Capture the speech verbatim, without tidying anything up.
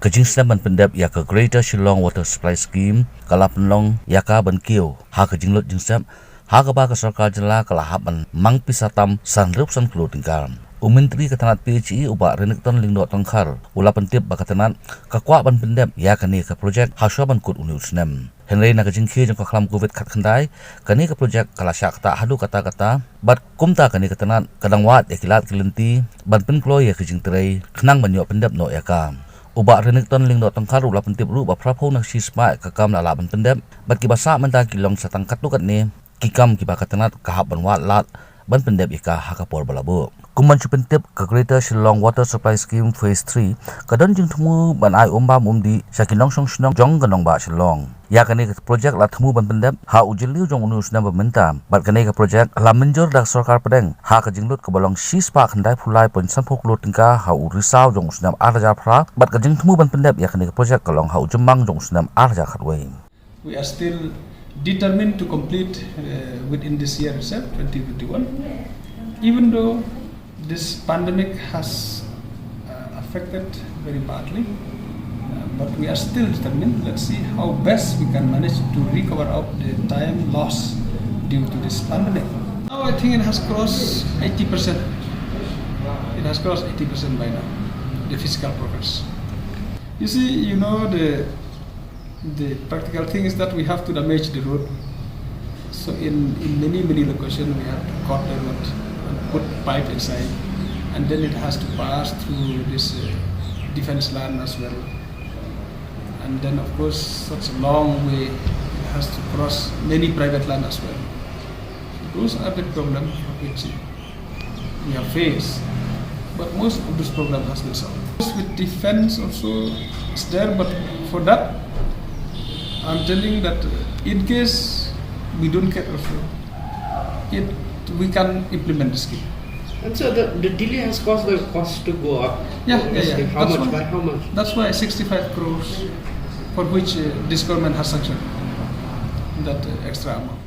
Ka jingsnem ban pyndep ïa ka Greater Shillong Water Supply Scheme ka la pynlong ïa ka ban kiew ha ka jinglut jingsep, ha kaba ka sorkar jylla ka la hap ban mang pisa tam sanphew san klur tyngka. U Myntri ka tnat P H E u Bah Renikton Lyngdoh Tongkhar u la pyntip ba ka tnat ka kwah ban pyndep ïa kane ka projek ha shuwa ban kut une u snem. Hynrei na ka jingkhie jong ka khlam Covid khatkhyndai, kane ka projek ka la shah ktah haduh katta katta, bad kumta kane ka tnat ka dang wad ïa ki lad ki lynti ban pynkloi ïa ka jingtrei khnang ban ïoh pyndep noh ïa ka. U Bah Renikton Lyngdoh Tongkhar u la pyntip ruh ba phraphew na ka shispah ka kam la lah ban pyndep, bad kiba sah mynta ki long sa tang katto katne ki kam kiba ka tnat ka hap ban wad lad ban pyndep ïa ka ha ka por ba la buh. Kum ban shu pyntip, ka Greater Shillong Water Supply Scheme Phase three ka don jingthmu ban ai um bam um dih sha ki nongshong shnong jong ka nongbah Shillong. Ïa kane ka projek la thmu ban pyndep ha u Jylliew jong une u snem ba mynta, bad kane ka projek la mynjur da ka sorkar pdeng ha ka jinglut kaba long shispah khyndaiphew lai point sanphew klur tyngka ha u Risaw jong u snem ar hajar phra, bad ka jingthmu ban pyndep ïa kane ka projek ka long ha u Jymmang jong u snem ar hajar khatwei. We are still determined to complete uh, within this year itself, twenty twenty-one, even though this pandemic has uh, affected very badly. Uh, but we are still determined. Let's see how best we can manage to recover up the time lost due to this pandemic. Now I think it has crossed eighty percent. It has crossed eighty percent by now, the physical progress. You see, you know, the the practical thing is that we have to damage the road. So in, in many, many locations, we have to cut the road and put pipe inside. And then it has to pass through this uh, defense land as well. And then, of course, such a long way, it has to cross many private land as well. So those are the problems which we have faced. But most of this problem has been solved. With defense also is there, but for that, I'm telling that uh, in case we don't get referral, it we can implement the scheme. And so the, the delay has caused the cost to go up. Yeah, yeah, yeah. How much? By how much? That's why sixty-five crores for which uh, this government has sanctioned that uh, extra amount.